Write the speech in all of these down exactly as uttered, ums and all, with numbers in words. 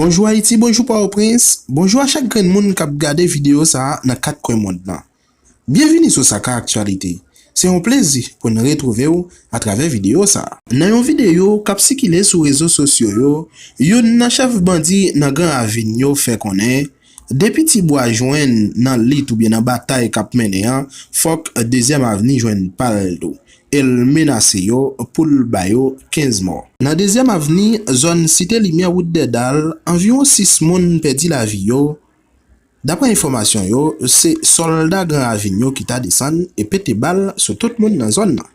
Bonjou Ayiti, bonjou Pòtoprens, bonjou a chak grenn moun k ap gade videyo sa a nan kat kwen mond lan. Byenvini sou Saka Aktyalite. Se yon plezi pou n retwouve w atravè videyo sa a. Nan yon videyo k ap sikile sou rezo sosyo yo, youn nan chèf bandi nan Gran Ravin yo fè konnen, depi Tibwa jwenn nan lit oubyen nan batay k ap mennen an, fòk Dezyèm Avni jwenn pa l tou. E l menase yo pou l ba yo kenz mò. Nan Dezyèm Avni, zòn Site Limyè, wout Dèdal, anviwon sis moun pèdi lavi yo. Daprè enfòmasyon yo, se sòlda Gran Ravin yo ki ta desann e pete bal sou tout moun nan zòn nan.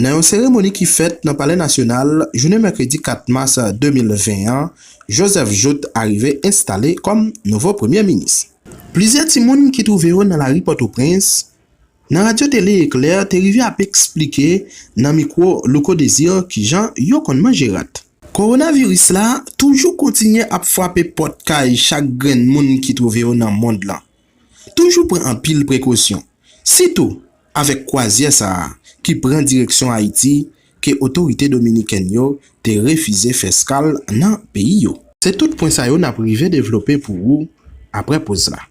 Nan yon seremoni ki fèt nan Palè Nasyonal, jounen mèkredi kat mas de mil ven an, Joseph Jouthe arive enstale kòm nouvo premye minis. Plizyè timoun ki twouve yo nan lari Pòtoprens, nan radyo tele Eklè te rive ap eksplike nan mikwo Louko Désir kijan yo konn manje rat. Kowonaviris la toujou kontinye ap frape pòt kay chak grenn moun ki twouve yo nan mond lan. Toujou pran anpil prekosyon, sitou avèk kwazyè sa a ki pran direksyon Ayiti ke otorite dominikèn yo te refize fè eskal nan peyi yo. Se tout pwen sa yo n ap rive devlope pou ou apre poz la.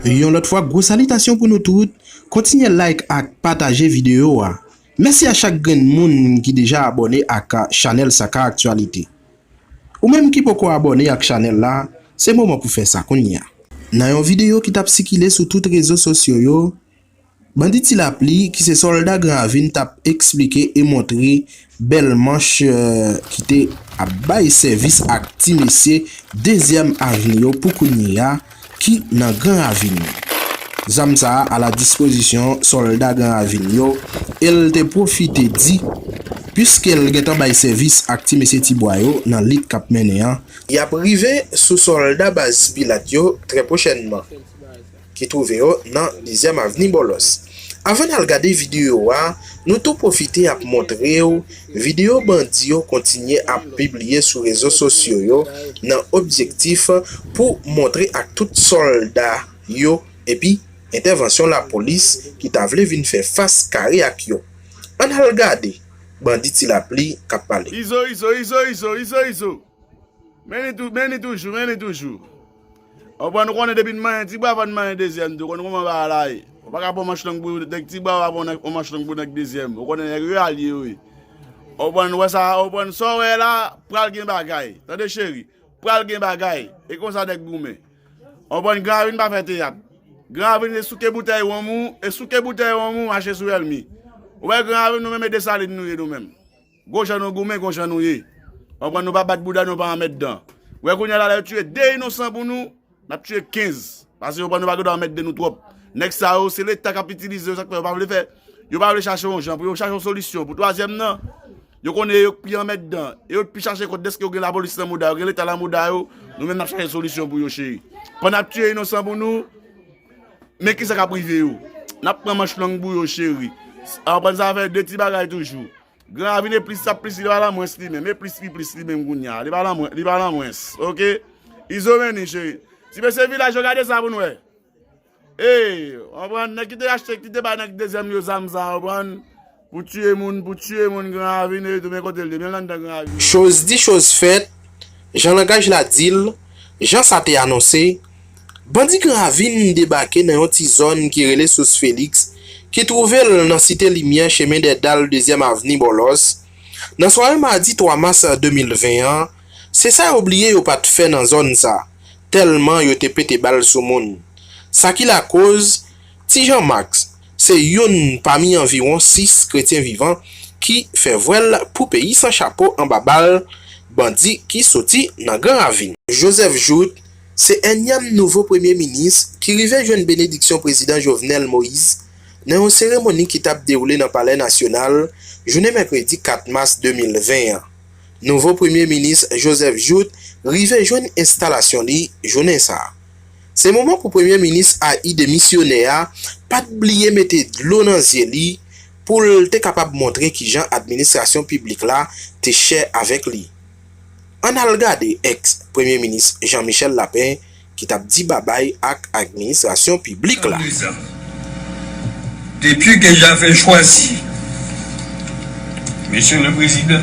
Yon lòt fwa, gwo salitasyon pou nou tout. Kontinye like ak pataje videyo a. Mèsi a chak grenn moun ki deja abòne ak chanèl Saka Aktyalite. Ou menm ki poko abòne ak chanèl la, se moman pou fè sa kounye a. Nan yon videyo ki t ap sikile sou tout rezo sosyo yo, bandi Ti Lapli, ki se sòlda Gran Ravin, t ap eksplike e montre bèl manch, eh, ki te ap bay sèvis ak ti mesye Dezyèm Avni yo pou kounye a, ki nan Gran Ravin. Zam sa a ala dispozisyon sòlda Gran Ravin yo, e l te pwofite di, piske l gentan bay sèvis ak ti mesye Tibwa yo nan lit k ap mennen an, y ap rive sou sòlda baz Pilat yo trè pwochènman, ki twouve yo nan Dezyèm Avni Bòlòs. Avan n al gade videyo a, nou tou pwofite ap montre w videyo bandi yo kontinye ap pibliye sou rezo sosyo yo nan objektif pou montre ak tout sòlda yo epi entèvansyon lapolis ki ta vle vin fè fas kare ak yo. Ann al gade bandi Ti Lapli k ap pale. Izo, izo, izo, izo, izo, izo. Men li tou, men li toujou, men li toujou. Ou konprann, ou konnen depi n manyen Tibwa, fò n manyen Dezyèm tou. Ou konn kòman bagay la ye. Ou pa ka pran manch long pou nèg Tibwa, ou pa pran nèg, yon manch long pou nèg Dezyèm. Ou konnen nèg yo alye yo ye. Ou konprann, ou wè sa, ou konprann sa w wè la, pral gen bagay. Tande cheri, pral gen bagay. E konsa nèg goumen. Ou konprann, Gran Ravin pa fè teyat. Gran Ravin se souke boutèy wonm ou, e souke boutèy wonm ou, mache sou èlmi. Ou wè Gran Ravin, nou menm e Desalin nou ye nou menm. Gon jan nou goumen, gon jan nou ye. Ou konprann, nou pa bat bouda, nou pa anmètdan. Ou wè kounye a la, lè yo tiye de inosan pou nou, n ap tiye kenz. Paske ou konprann, nou pa gen dwa anmètde nou twòp. Nèg sa yo, se Leta k ap itilize yo, sa k fè yo pa vle fè, yo pa vle chache yon jan pou yo chache yon solisyon pou twazyèm nan. Yo konnen yo k pi anmètdan, e yo k pi chache kont dèske yo gen lapolis nan mouda yo, gen Leta nan mouda yo, nou menm n ap chache solisyon pou yo, cheri. Pandan n ap tiye inosan pou nou, men kisa k ap rive yo? N ap pran manch long pou yo, cheri. Ou konprann, sa fè de ti bagay toujou. Gran Ravin e plis ap plis, li pa lan mwens li menm. E plis li plis li menm kounye a. Li pa lan mwen, li pa lan mwens. Oke? Izo vini, cheri. Ti mesye vilaj yo, gade sa pou n wè. Ey, ou konprann, nèg ki te achte, ki te bay nèg Dezyèm yo zam sa, ou konprann? Pou tiye moun, pou tiye moun Gran Ravin, e tou men kote l ye, men l anndan Gran Ravin. Choz di, choz fèt, jan langaj la di l, jan sa te anonse, bandi Gran Ravin debake nan yon ti zòn ki rele Sous Felix, ki twouve l nan Site Limyè, chemen Dèdal, Dezyèm Avni, Bòlòs. Nan sware madi twa mas de mil ven an, se sa yo bliye yo pa t fè nan zòn sa, tèlman yo te pete bal sou moun. Sa ki lakoz, Ti Jan Max, se youn pami anviwon sis kretyen vivan ki fè vwèl pou peyi san chapo anba bal bandi ki soti nan Gran Ravin. Joseph Jouthe se ènyèm nouvo premye minis ki rive jwenn benediksyon prezidan Jovenel Moïse nan yon seremoni ki t ap dewoule nan Palè Nasyonal jounen mèkredi kat mas de mil ven an. Nouvo premye minis Joseph Jouthe rive jwenn enstalasyon li jounen sa a. Se moman pou premye minis a i demisyonè a pa t bliye mete dlo nan zye li pou l te kapab montre kijan administrasyon piblik la te chè avèk li. Ann al gade èks Premye Minis Jean Michel Lapin ki t ap di babay ak administrasyon piblik la. Trente-deux ans. Depuis que j'avais choisi, Monsieur le Président,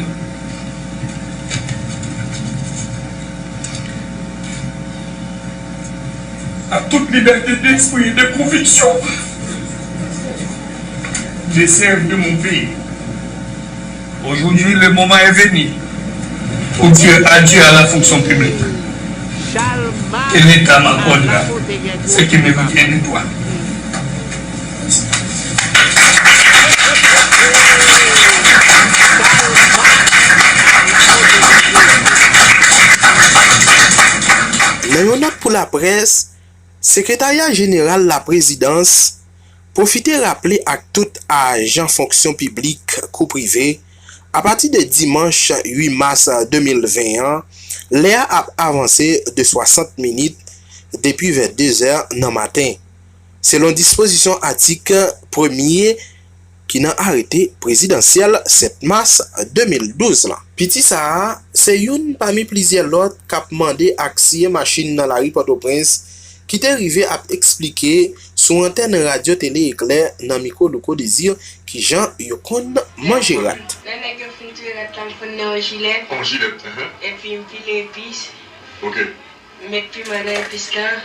à toute liberté d'esprit et de conviction, de servir mon pays. Aujourd'hui, le moment est venu pour dire adieu à la fonction publique. Que l'État m'accordera ce qui me revient de droit. Nan yon nòt pou laprès, Sekretarya Jeneral Laprezidans pwofite raple ak tout ajan fonksyon piblik kou prive, apati de dimanch uit mas de mil ven an, lè a ap avanse de swasant minit depi vè de zè nan maten, selon dispozisyon atik premye ki nan arete prezidansyèl sèt mas de mil douz lan. Piti sa a, se youn pami plizyè lòt k ap mande ak siye machin nan lari Pòtoprens ki te rive ap eksplike sou antèn Radyo Tele Eklè nan mikwo Louko Désir kijan yo konn manje rat. Lè nèg yo fin touye rat la, m konn nan yon jilèt. Yon jilèt, enhen. Epi m pile epis. Ok. M met piman nan epis lan,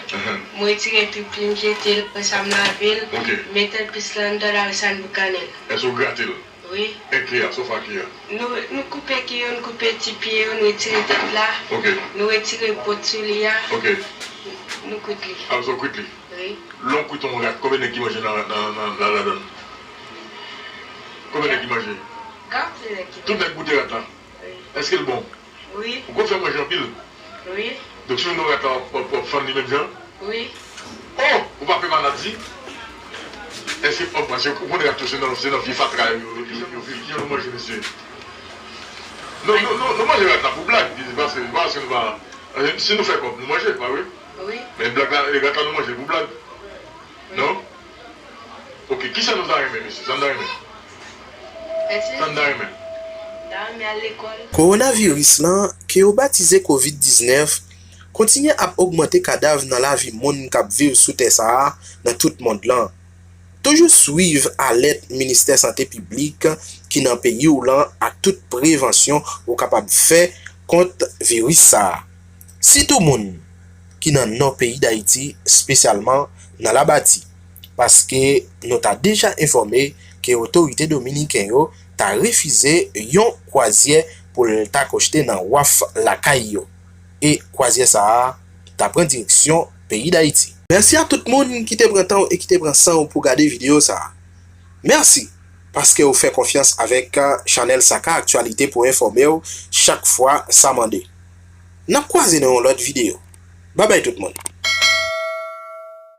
m retire pipli m jete l, apre sa m lave l, m met epis lan anndan l avè sa n pou kannen l. Èske w grate l? Wi. E ke a, sa w fè ak ke a? Nou, nou koupe ke yo, nou koupe ti pye yo, nou retire tèt la, nou retire po t sou li a, nou kwit li. Apre sa w kwit li? Wi. Lè w kwit yon rat, konbyen nèg ki manje nan, nan, nan, la, ladan l? Konbyen nèg ki manje? Gen anpil nèg ki manje. Tout nèg goute rat la? Wi. Èske l bon? Wi. Ou konn fè manje anpil? Wi. Donk si w nan rat la w ap, w ap, w ap fann li menm jan? Wi. Oh! Ou pa pè maladi? Èske, oh, paske ou konn rat yo se nan, se nan vye fatra yo, yo, yo, yo viv. Kijan nou manje, mesye? Non, nou, nou, nou manje rat la pou blag, paske, paske nou pa, si nou fè kòb, nou manje, pa vre? Wi. Men blag la, rat la nou manje l pou blag. Non? Ok, kisa nou ta renmen, mesye? Sa n ta renmen? Sa n ta renmen? M ta renmen al lekòl. Kowonaviris lan, ke yo batize Kovid diznèf, kontinye ap ogmante kadav nan lavi moun k ap viv sou tè sa a nan tout mond lan. Toujou swiv alèt Ministè Sante Piblik ki nan peyi w lan ak tout prevansyon ou kapab fè kont viris sa a. Sitou moun ki nan nò peyi Dayiti, espesyalman nan Labati, paske nou ta deja enfòme ke otorite dominiken yo ta refize yon kwazyè pou l ta kochte nan waf lakay yo. E kwazyè sa a ta pran direksyon peyi Dayiti. Mèsi a tout moun ki te pran tan w e ki te pran san w pou gade videyo sa a. Mèsi paske w fè konfyans avèk chanèl Saka Aktyalite pou enfòme w chak fwa sa mande. N ap kwaze nan yon lòt videyo. Babay tout moun.